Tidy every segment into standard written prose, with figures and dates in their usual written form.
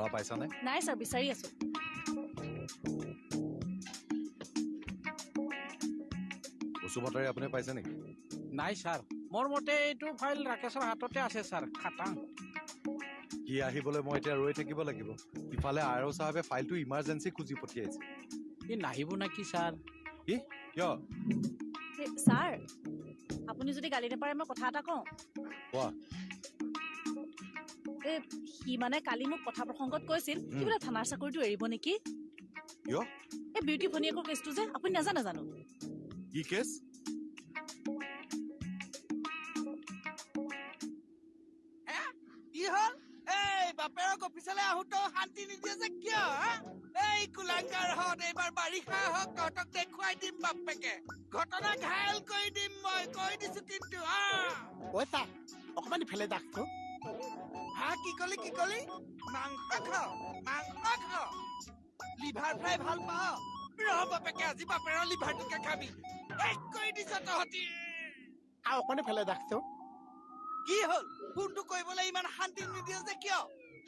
ল'ৰা পাইছানে? নাই ছাৰ, বিচাৰি আছো। বসুমতাৰী আপুনি পাইছে নেকি? নাই ছাৰ, মোৰ মতে এইটো ফাইল ৰাকেশৰ হাততে আছে ছাৰ। খাটাং। কি আহিবলৈ মই এতিয়া ৰৈ থাকিব লাগিব। ইফালে আৰ অ' চাহাবে ফাইলটো ইমাৰ্জেঞ্চি খুজি পঠিয়াইছে। ই নাহিব নেকি ছাৰ? কি কিয় ছাৰ? আপুনি যদি গালি নাপাৰে মই কথা এটা কওঁ। কোৱা। এই সি মানে কালি মোক কথা প্ৰসংগত কৈছিল সি বোলে থানাৰ চাকৰিটো এৰিব নেকি। কিয়? এই বিউটি ভনীয়েকৰ কেছটো যে, আপুনি নাজানে জানো? কি কেছ? কি হ'ল? এই বাপেৰক অফিচলৈ আহোঁতে শান্তি নিদিয়ে যে কিয়? এই কুলাংকাৰ হত, এইবাৰ বাৰিষা হওক তহঁতক দেখুৱাই দিম। বাপেকে ঘটনা ঘায়ল কৰি দিম, মই কৈ দিছো। কিন্তু অকমান ইফালে যাকচোন। হা, কি কলি? কি কলি? মাংস খাও, মাংস খাও, লিভাৰ ফ্ৰাই ভাল পাওঁ। ৰ বাপেকে, আজি বাপেৰৰ লিভাৰটোকে খাবি। শেষ কৰি দিছ তহঁতি। আৰু অকণ ইফালে যাকচোন। কি হ'ল? ফোনটো কৰিবলৈ ইমান শান্তি নিদিয় যে কিয়?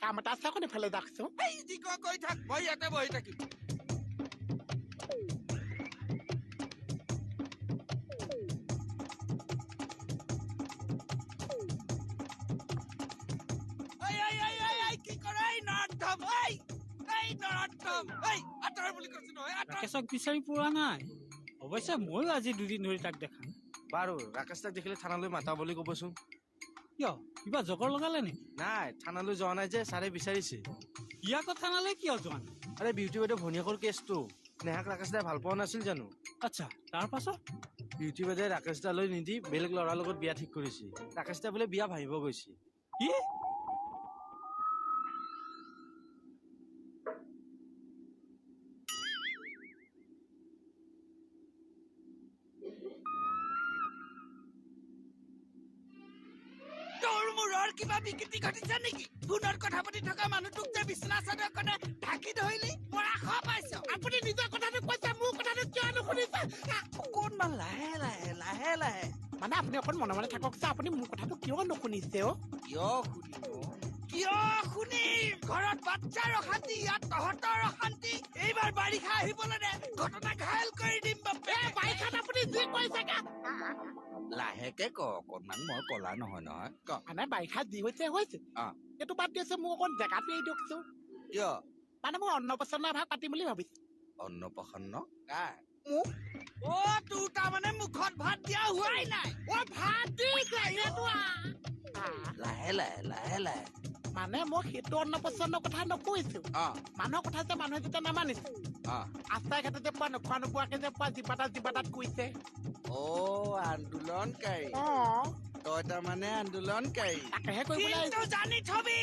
কাম এটা আছে, অকণ ইফালে যাকচোন। এই যি কোৱা কৈ থাক, মই ইয়াতে বহি থাকিম। ৰাকেশক বিচাৰি পোৱা নাই। অৱশ্যে ময়ো আজি দুদিন ধৰি তাক দেখা নাই। বাৰু ৰাকেশ তাক দেখিলে থানালৈ মাতা বুলি ক'বচোন। কিয়, কিবা জগৰ লগালে নেকি? নাই, থানালৈ যোৱা নাই যে ছাৰে বিচাৰিছে। সি আকৌ থানালৈ কিয় যোৱা নাই? আৰে বিউটি বাইদেউ ভনীয়েকৰ কেছটো, নেহাক ৰাকেশ দাই ভাল পোৱা নাছিল জানো? আচ্ছা, তাৰ পাছত? বিউটি বাইদেৱে ৰাকেশ দালৈ নিদি বেলেগ ল'ৰাৰ লগত বিয়া ঠিক কৰিছে। ৰাকেশ দা বোলে বিয়া ভাঙিব গৈছে। কি? কিবা বিকৃতি ঘটিছে নেকি? ফোনত কথা পাতি থকা মানুহটোক যে বিচনা চাদৰখনে ঢাকি ধৰিলি, পৰাশ পাইছ। আপুনি নিজৰ কথাটো কৈছে, মোৰ কথাটো কিয় নুশুনিছে? অকণমান লাহে লাহে লাহে লাহে। মানে আপুনি অকণ মনে মনে থাকক। আপুনি মোৰ কথাটো কিয় নুশুনিছে? অ, কিয় শুনিম? কিয় শুনিম? ঘৰত বাচ্ছাৰ অশান্তি, ইয়াত তহঁতৰ অশান্তি। এইবাৰ বাৰিষা আহিবলৈ দে, ঘটনা ঘায়ল কৰি দিম। বাপে, বাৰিষাত আপুনি যি কৈছে। লাহেকে ক অকণমান, মই কলা নহয় নহয়। মানে বাৰিষা যি হৈছে হৈছে, এইটো বাদ দিয়কচোন। মোক অকণ জেগাটো এৰি দিয়কচোন। কিয়? মানে মই অন্নপ্ৰসন্ন ভাগ পাতিম বুলি ভাবিছো। অন্নপ্ৰসন্ন কাৰ? মোক? অ, তোৰ তাৰমানে মুখত ভাত দিয়া হোৱাই নাই। অ, ভাত দিছে। লাহে লাহে লাহে লাহে। মানে মই সেইটো অন্নপ্ৰসন্ন কথা নকৈছো। মানুহৰ কথা যে মানুহে যেতিয়া নামানিছে, আস্তাই ঘাটে যে পোৱা নোখোৱা নোবোৱাকে যে পোৱা জিবাটা জিবাটাত কৈছে। অ, আন্দোলনকাৰী। তই তাৰমানে আন্দোলনকাৰী। কিন্তু জানি থবি,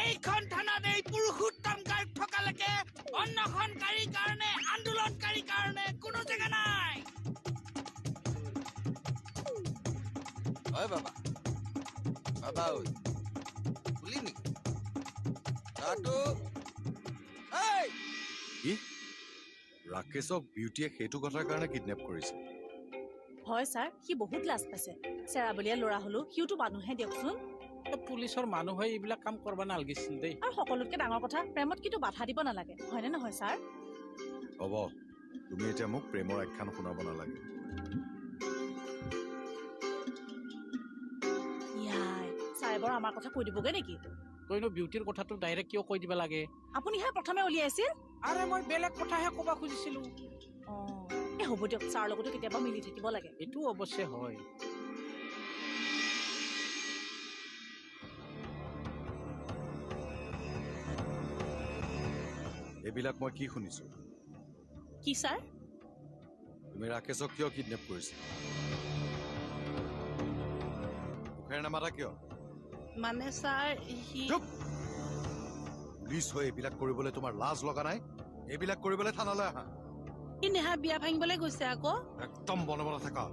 এইখন থানাত এই পুৰুষোত্তম গাৰ্গ থকালৈকে অন্নখনকাৰীৰ কাৰণে, আন্দোলনকাৰীৰ কাৰণে কোনো জেগা নাই। ঐ বাবা, বাবা ঐ, শুলি নেকি? তাতো কি ৰাকেশক বিউটিয়ে সেইটো কথাৰ কাৰণে কিডনেপ কৰিছে? হয় ছাৰ, সি বহুত লাজ পাইছে। চেৰাবলীয়া ল'ৰা হলো সিওতো মানুহে দিয়কচোন। পুলিচৰ মানুহ হৈ এইবিলাক কাম কৰিব নালাগিছিল দেই। আৰু সকলোতকে ডাঙৰ কথা, প্ৰেমত কিন্তু বাধা দিব নালাগে, হয়নে নহয় ছাৰ? হ'ব, তুমি এতিয়া মোক প্ৰেমৰ আখ্যান শুনাব নালাগে। ইয়াই ছাৰে বাৰু আমাৰ কথা কৈ দিবগে নেকি? তইনো বিউটিৰ কথাটো ডাইৰেক্ট কিয় কৈ দিব লাগে? আপুনিহে প্ৰথমে উলিয়াইছিল। আৰে মই বেলেগ কথাহে ক'ব খুজিছিলো। অ, হ'ব দিয়ক, ছাৰৰ লগতো কেতিয়াবা মিলি থাকিব লাগে। এইটো অৱশ্যে হয়। এইবিলাক মই কি শুনিছো? কি ছাৰ? তুমি ৰাকেশক কিয় কিডনেপ কৰিছা? মুখেৰে নামাতা কিয়? মানে ছাৰ, সি পুলিচ হৈ এইবিলাক কৰিবলৈ তোমাৰ লাজ লগা নাই? এইবিলাক কৰিবলৈ থানালৈ আহা। নেহা বিয়া ভাঙিবলৈ গৈছে আকৌ। একদম বনে বনে থাকা।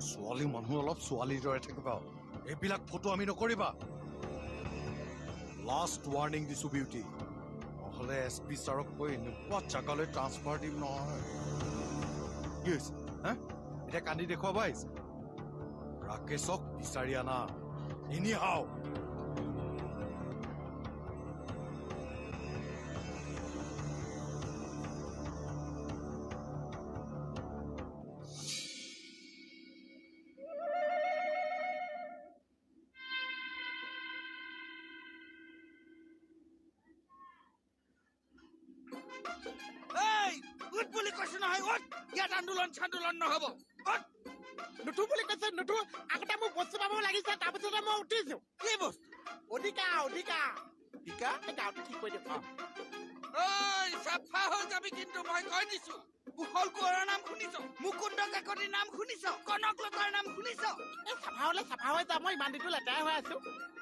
ছোৱালী মানুহ অলপ ছোৱালীৰ দৰে থাকিবা। এইবিলাক ফটো আমি নকৰিবা। লাষ্ট ৱাৰ্ণিং দিছো বিউটি, নহ'লে এছ পি ছাৰক কৈ এনেকুৱা জাগালৈ ট্ৰান্সফাৰ দিম নহয়। কি হৈছে হা? এতিয়া কান্দি দেখুৱাব আহিছে? ৰাকেশক বিচাৰি আনা। এনি হাও। উঠ বুলি কৈছো নহয়, উঠ। ইয়াত আন্দোলন চান্দোলন নহ'ব, উঠ। নুঠো বুলি কৈছে, নুঠো। আগতে মোক বস্তু পাব লাগিছে, তাৰপিছতে মই উঠিছো। কি বস্তু? অধিকাৰ, অধিকাৰ। টিকা? এই গাঁৱটো ঠিক কৰি দিয়ক। ঐ, চাফা হৈ যাবি কিন্তু, মই কৈ দিছো। কুশল কোঁৱৰৰ নাম শুনিছ? মুকুন্দ কাকতিৰ নাম শুনিছ? কনকলতাৰ নাম শুনিছ? এই চাফা হলে চাফা হৈ যাম, মই ইমান দিনটো লেতেৰা হৈ আছো।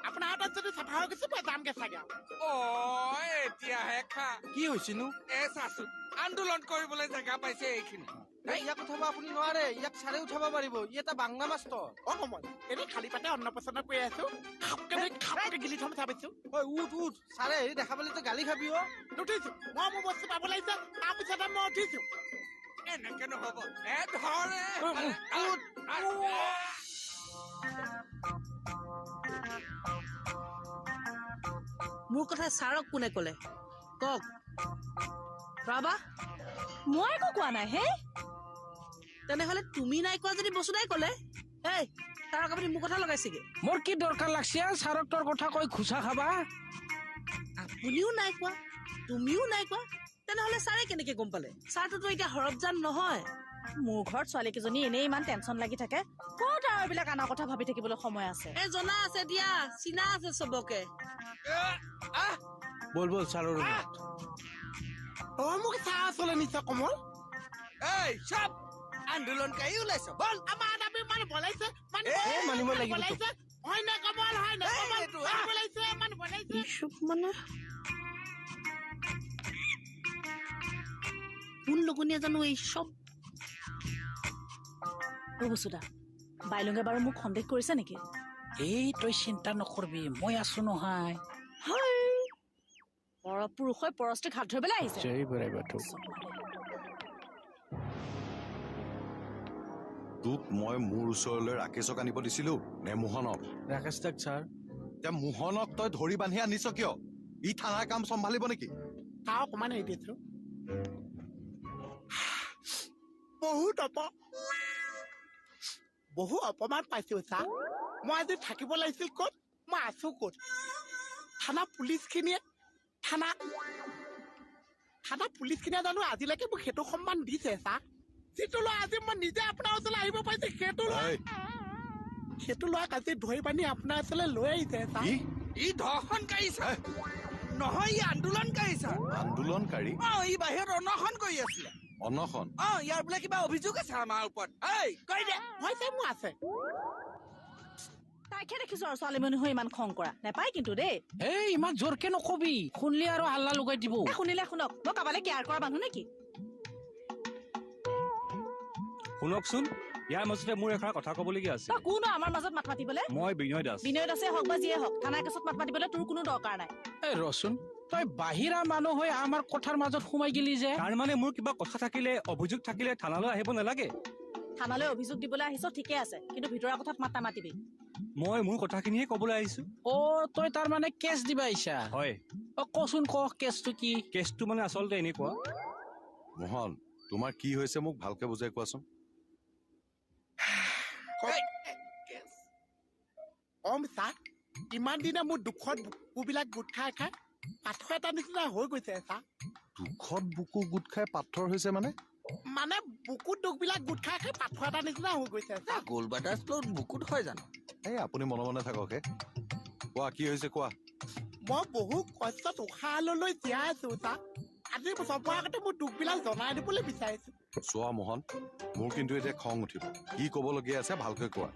আপোনাৰ হাতত যদি চাফা হৈ গৈছে, মই যামগে চাগে আৰু। অ, এতিয়াহে খা। কি হৈছেনো? এ চাচোন, আন্দোলন কৰিবলৈ জেগা পাইছে এইখিনি। এই ইয়াক উঠাব আপুনি নোৱাৰে, ইয়াক ছাৰে উঠাব পাৰিব। ই এটা বাংলা মাষ্টৰ। অ কমল, এনেই খালী পাতে অন্নপ্ৰসন্ন কৰি আছো, খাপকে বুলি খাপকে গিলি থম চাবিছো। ঐ উঠ উঠ, ছাৰে হেৰি দেখা পালে তই গালি খাবি। অ নুঠিছো মই, মোৰ বস্তু পাব লাগিছে, তাৰপিছতে মই উঠিছো। এনেকে নহ'ব, এ ধৰ, এ, উঠ। মোৰ কথা ছাৰক কোনে ক'লে কওক? প্ৰভা, মই একো কোৱা নাই হে। তেনেহলে তুমি নাই কোৱা যদি বসুদাই ক'লে। এই ছাৰক আপুনি মোৰ কথা লগাইছেগে? মোৰ কি দৰকাৰ লাগছে ছাৰক তোৰ কথা কৈ ঘোচা খাবা? আপুনিও নাই কোৱা, তুমিও নাই কোৱা, তেনেহলে ছাৰে কেনেকে গম পালে? ছাৰটোতো এতিয়া সৰবজান নহয়। মোৰ ঘৰত ছোৱালী কেইজনী এনেই ইমান টেনচন লাগি থাকে, ক'ত আৰু এইবিলাক আনৰ কথা ভাবি থাকিবলৈ সময় আছে? এই জনা আছে দিয়া, চিনা আছে চবকে। বল বল ছাৰৰ ৰুমত। অ মোক চাহ ওচৰলৈ নিছে কমল। এই চব আন্দোলনকাৰী ওলাইছ, বল। আমাৰ দাবী মানুহ বলাইছে, মানুহ এই মানিব লাগিব তোক। বলাইছে। হয় নে কমল? হয় নে এই, কমল? এইটো, মানুহ বলাইছে, মানুহ বলাইছে। এইচব মানে কোন লগনীয়া জানো এই চব? অ বসুদা, বাইলুঙে বাৰু মোক সন্দেহ কৰিছে নেকি? এই তই চিন্তা নকৰবি, মই আছো নহয়। পৰপুৰুষ হৈ পৰস্ত্ৰীক হাত ধৰিবলৈ আহিছে। জয় বৰাই বাথৌ। তোক মই মোৰ ওচৰলৈ ৰাকেশক আনিব দিছিলো নে মোহনক? ৰাকেশ দাক ছাৰ। এতিয়া মোহনক তই ধৰি বান্ধি আনিছ কিয়? ই থানাৰ কাম চম্ভালিব নেকি? চাহ অকণমান এৰি দিছো। বহুত অপ বহু অপমান পাইছো ছাৰ। মই আজি থাকিব লাগিছিল ক'ত, মই আছো ক'ত? থানা পুলিচখিনিয়ে থানা থানা পুলিচখিনিয়ে জানো আজিলৈকে মোক সেইটো সন্মান দিছে ছাৰ? যিটো ল'ৰা আজি মই নিজে আপোনাৰ ওচৰলৈ আহিব পাৰিছো, সেইটো ল'ৰা এই, সেইটো ল'ৰাক আজি ধৰি বান্ধি আপোনাৰ ওচৰলৈ লৈ আহিছে ছাৰ। কি? ই ধৰ্ষণকাৰী ছাৰ। নহয়, ই আন্দোলনকাৰী ছাৰ। আন্দোলনকাৰী? অ, ই বাহিৰত অনশন কৰি আছিলে। অনশন? অ, ইয়াৰ বোলে কিবা অভিযোগ আছে আমাৰ ওপৰত। এই কৈ দে। হয় ছাৰ, মোৰ আছে। তাইকহে দেখিছো আৰু ছোৱালী মানুহ হৈ ইমান খং কৰা নেপায় কিন্তু দেই। এই ইমান জোৰকে নকবি, শুনলি আৰু হাল্লা লগাই দিব। এ, শুনিলে শুনক, মই কাবালে কেয়াৰ কৰা মানুহ নেকি? শুনকচোন, ইয়াৰ মাজতে মোৰ এষাৰ কথা ক'বলগীয়া আছে। তই কোন আমাৰ মাজত মাত মাতিবলে? মই বিনয় দাস। বিনয় দাসে হওক বা যিয়ে হওক, থানাৰ কেছত মাত মাতিবলৈ তোৰ কোনো দৰকাৰ নাই। এই ৰচোন, তই বাহিৰা মানুহ হৈ আমাৰ কথাৰ মাজত সোমাই গেলি যে? তাৰ মানে মোৰ কিবা কথা থাকিলে, অভিযোগ থাকিলে থানালৈ আহিব নালাগে? থানালৈ অভিযোগ দিবলৈ আহিছ ঠিকে আছে, কিন্তু ভিতৰুৱা কথাত মাত নামাতিবি। মই মোৰ কথাখিনিয়ে ক'বলৈ আহিছো। অ তই তাৰ মানে কেছ দিবা আহিছা? হয়। অ কচোন ক, কেছটো কি? কেছটো মানে আচলতে এনেকুৱা। মোহন, তোমাৰ কি হৈছে মোক ভালকে বুজাই কোৱাচোন। কম ছাৰ, ইমান দিনে মোৰ দুখত বুকুবিলাক গোট খাই খাই পাথৰ এটা নিচিনা হৈ গৈছে ছাৰ। দুখত বুকু গোট খাই পাথৰ হৈছে মানে? মানে বুকুত দুখবিলাক গোট খাই খাই পাথৰ এটা নিচিনা হৈ গৈছে ছাৰ। গ'ল বাটাৰ বুকুত হয় জানো? এই আপুনি মনে মনে থাকক হে। কোৱা কি হৈছে কোৱা। মই বহু কষ্টত উশাহ লৈ জীয়াই আছো ছাৰ। আজি চবৰ আগতে মোৰ দুখবিলাক জনাই দিবলৈ বিচাৰিছো। চোৱা মোহন, মোৰ কিন্তু এতিয়া খং উঠিব। কি ক'বলগীয়া আছে ভালকৈ কোৱা।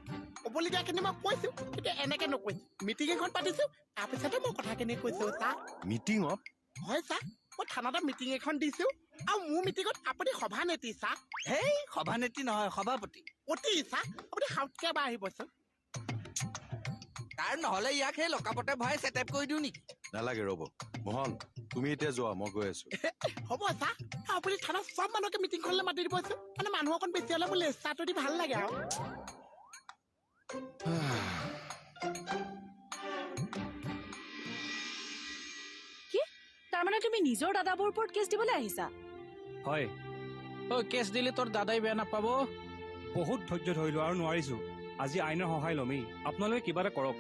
ক'বলগীয়াখিনি মই কৈছো, কিন্তু এনেকে নকৈছো। মিটিং এখন পাতিছো, তাৰপিছতে মই কথাখিনি কৈছো ছাৰ। মিটিঙত? হয় ছাৰ, মই থানাতে মিটিং এখন দিছো, আৰু মোৰ মিটিঙত আপুনি সভানেত্ৰী ছাৰ। হেই, সভানেত্ৰী নহয়, সভাপতি। অতি ছাৰ, আপুনি সাউতকে এবাৰ আহিবচোন। তাৰ নহ'লে ইয়াক সেই লকাপতে ভৰাই চেটেপ কৰি দিওঁ নেকি? নালাগে, ৰ'ব। মোহন, তুমি এতিয়া যোৱা, মই গৈ আছো। হ'ব ছাৰ, আপুনি থানাত চব মানুহকে মিটিংখনলৈ মাতি দিবচোন। মানে মানুহ অকণ বেছি হ'লে মোৰ লেচাটো দি ভাল লাগে আৰু। কি তাৰমানে তুমি নিজৰ দাদাবোৰ ওপৰত কেছ দিবলৈ আহিছা? হয়। অ কেছ দিলে তোৰ দাদাই বেয়া নাপাব? বহুত ধৈৰ্য ধৰিলো আৰু নোৱাৰিছো। আজি আইনৰ সহায় ল'মেই। আপোনালোকে কিবা এটা কৰক।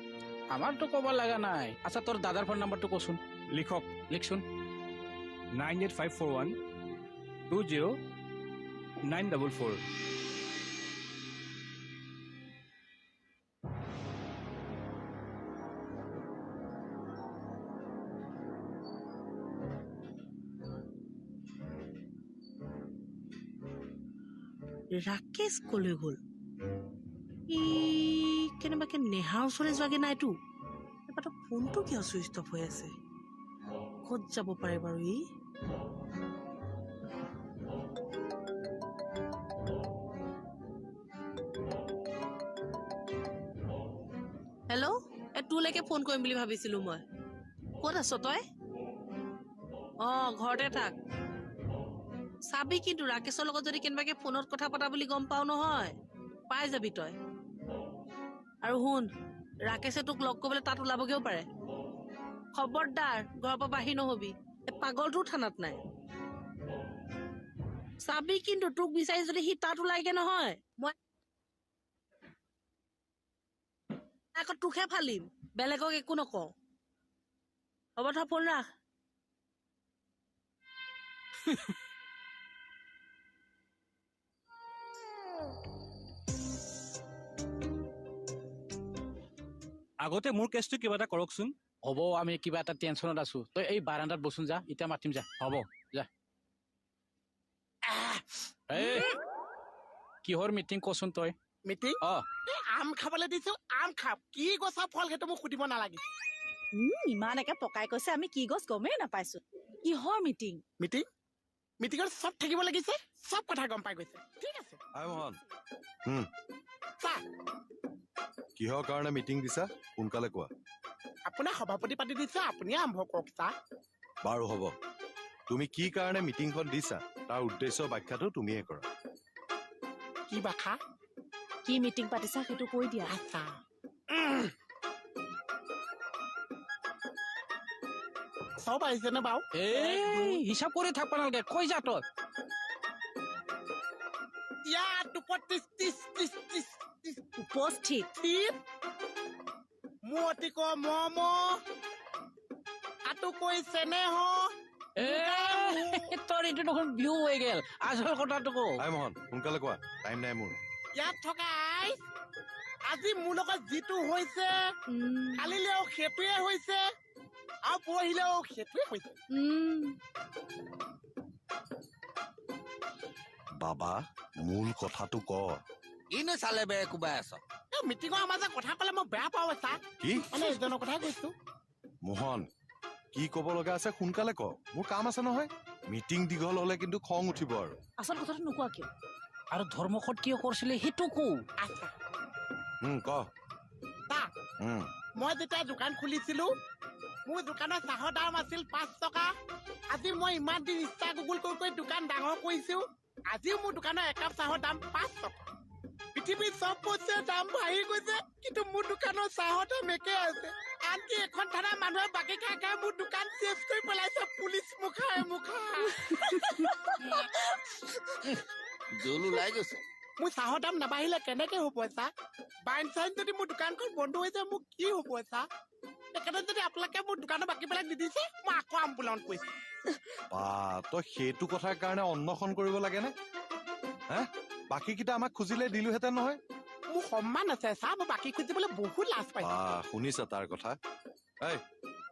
আমাৰতো ক'ব লগা নাই। আচ্ছা, তোৰ দাদাৰ ফোন নাম্বাৰটো কচোন। লিখক। লিখচোন। 98541 2 0 9 double 4. Rakesh কলৈ গ'ল? ই কেনেবাকে নেহাৰ ওচৰলৈ যোৱাগে নাইতো। এবাৰ ফোনটো কিয় চুইচ অফ হৈ আছে? ক'ত যাব পাৰে বাৰু ই? হেল্ল', এই তোলৈকে ফোন কৰিম বুলি ভাবিছিলো মই। ক'ত আছ তই? অঁ, ঘৰতে থাক। চাবি কিন্তু ৰাকেশৰ লগত যদি কেনেবাকে ফোনত কথা পতা বুলি গম পাও নহয়, পাই যাবি তই। আৰু শুন, ৰাকেশে তোক লগ কৰিবলৈ তাত ওলাবগেও পাৰে। খবৰদাৰ ঘৰৰ পৰা বাহিৰ নহবি। এই পাগলটো থানাত নাই। চাবি কিন্তু তোক বিচাৰি যদি সি তাত ওলাইগে নহয়, মই আকৌ তোকহে ফালিম, বেলেগক একো নকওঁ। হ'ব থ, ফোন ৰাখ। আগতে মোৰ কেছটো কিবা এটা কৰকচোন। হ'ব, আমি কিবা এটা টেনচনত আছো। তই এই বাৰান্দাত বচোন, যা, এতিয়া মাতিম, যা। হ'ব, যা। এই কিহৰ মিটিং কচোন তই? মিটিং? অ, আম খাবলৈ দিছো, আম খাম। কি গছৰ ফল সেইটো মোক সুধিব নালাগে। ইমান একে পকাই কৈছে, আমি কি গছ গমেই নাপাইছো। কিহৰ মিটিং? মিটিং মিটিঙত চব থাকিব লাগিছে, চব কথা গম পাই গৈছে। ঠিক আছে। হাই মোহন। ছাৰ, কিহৰ কাৰণে মিটিং দিছা সোনকালে কোৱা। আপোনাৰ সভাপতি পাতি দিছে, আপুনিয়ে আৰম্ভ কৰক ছাৰ। বাৰু হ'ব, তুমি কি কাৰণে মিটিংখন দিছা তাৰ উদ্দেশ্য ব্যাখ্যাটো তুমিয়ে কৰা। কি বাখা? কি মিটিং পাতিছা সেইটো কৈ দিয়া। আচ্ছা, চব আহিছেনে বাৰু? এই হিচাপ কৰি থাকব নালাগে, কৈ যা তই। ইয়াত 2 30 30 30 30 30। উপস্থিত। মোৰ অতিক মম আটোকৈ চেনেহ। তোৰ এইটো দেখোন বিহু হৈ গেল। আচল কথাটো ক। হাই মোহন, সোনকালে কোৱা, টাইম নাই মোৰ। ইয়াত থকা আইচ, আজি মোৰ লগত যিটো হৈছে, কালিলেও সেইটোৱে হৈছে, আৰু পৰহিলেও সেইটোৱে হৈছে। বাবা, মূল কথাটো ক। কিনো চালে বেৰে কোবাই আছ? এই মিটিঙৰ মাজত কথা ক'লে মই বেয়া পাওঁ ছাৰ। কি? মানে এজনৰ কথাই কৈছো। মোহন, কি ক'ব লগা আছে সোনকালে ক, মোৰ কাম আছে নহয়। মিটিং দীঘল হলে কিন্তু খং উঠিব আৰু। আচল কথাটো নোকোৱা কিয়? আৰু ধৰ্মঘট কিয় কৰিছিলে সেইটো কো। আচ্ছা। ক। ছাৰ, মই যেতিয়া দোকান খুলিছিলো, মোৰ দোকানৰ চাহৰ দাম আছিল 5 টকা। আজি মই ইমান দিন ইনষ্টা গুগল কৰি কৰি দোকান ডাঙৰ কৰিছো, আজিও মোৰ দোকানৰ একাপ চাহৰ দাম 5 টকা। পৃথিৱীত চব বস্তুৰে দাম বাঢ়ি গৈছে, কিন্তু মোৰ দোকানৰ চাহৰ দাম একে আছে। আনকি এখন থানাৰ মানুহে বাকী খাই খাই মোৰ দোকান চেচ কৰি পেলাইছে, পুলিচ মুখাই মুখা। জোল ওলাই গৈছে। মোৰ চাহৰ দাম নাবাঢ়িলে কেনেকে হ'ব ছাৰ? বাইন চাইন যদি মোৰ দোকানখন বন্ধ হৈ যায়, মোৰ কি হ'ব ছাৰ? তেখেতে যদি আপোনালোকে মোৰ দোকানৰ বাকীবিলাক নিদিছে, মই আকৌ আম্বুলন কৰিছো। বা, তই সেইটো কথাৰ কাৰণে অন্নশন কৰিব লাগেনে? হে, বাকীকেইটা আমাক খুজিলে দিলোহেঁতেন নহয়। মোৰ সন্মান আছে ছাৰ, মই বাকী খুজিবলৈ বহুত লাজ পাইছো। বা, শুনিছা তাৰ কথা? এই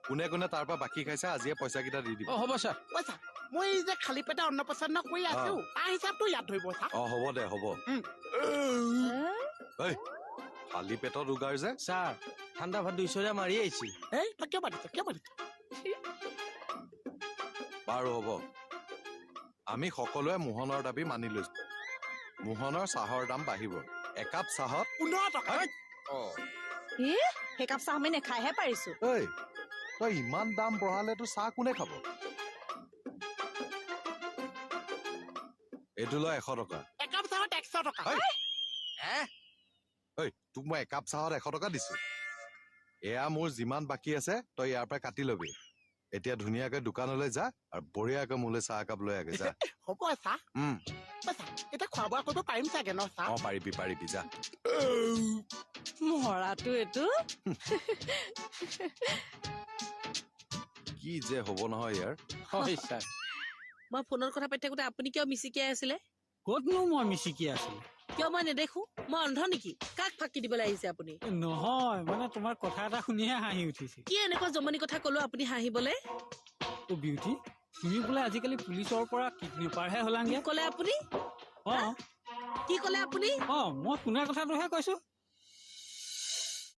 কোনে কোনে তাৰ পৰা বাকী খাইছা, আজিয়ে পইচাকেইটা দি দিবা। অ, হ'ব ছাৰ। ঐ ছাৰ, মই এই যে খালী পেটে অন্নপ্ৰসন্ন কৰি আছো, তাৰ হিচাপটো ইয়াত ধৰিব ছাৰ। অ, হ'ব দে, হ'ব। ঐ, খালী পেটত উগাৰ যে। ছাৰ, ঠাণ্ডা ভাত 200 মাৰি আহিছিল। এই তই কিয় পাতিছ, কিয় পাতিছ? বাৰু হ'ব, আমি সকলোৱে মোহনৰ দাবী মানি লৈছো। মোহনৰ চাহৰ দাম বাঢ়িব, একাপ চাহত 15 টকা। এ, সেইকাপ চাহ আমি নেখাইহে পাৰিছো। ঐ, তই ইমান দাম বঢ়ালেতো চাহ কোনে খাব? এইটো লৈ 100 টকা। একাপ চাহত 100 টকা? ঐ, ঐ, তোক মই একাপ চাহত 100 টকা দিছো। এয়া মোৰ যিমান বাকী আছে তই ইয়াৰ পৰা কাটি লবি। এতিয়া ধুনীয়াকৈ দোকানলৈ যা আৰু বঢ়িয়াকৈ মোলৈ চাহ একাপ লৈ আগে যা। হ'ব ছাৰ। ছাৰ, এতিয়া খোৱা বোৱা কৰিব পাৰিম চাগে ন ছাৰ? অ, পাৰিবি পাৰিবি, যা। মৰাটো এইটো। কি যে হ'ব নহয় ইয়াৰ। হয় ছাৰ। মই ফোনত কথা পাতি থাকোঁতে আপুনি কিয় মিচিকিয়াই আছিলে? ক'তনো মই মিচিকিয়াই আছিলো? কিয় মই নেদেখো? মই অন্ধ নেকি? কাক ফাঁকি দিবলৈ আহিছে আপুনি? নহয়, মানে তোমাৰ কথা এটা শুনিহে হাঁহি উঠিছে। কি এনেকুৱা জমনি কথা ক'লো আপুনি হাঁহিবলে? অ' বিউটি, তুমি বোলে আজিকালি পুলিচৰ পৰা কিডনেপাৰহে হ'লাগে? কি ক'লে আপুনি? অ। কি ক'লে আপুনি? অ, মই শুনা কথাটোহে কৈছো।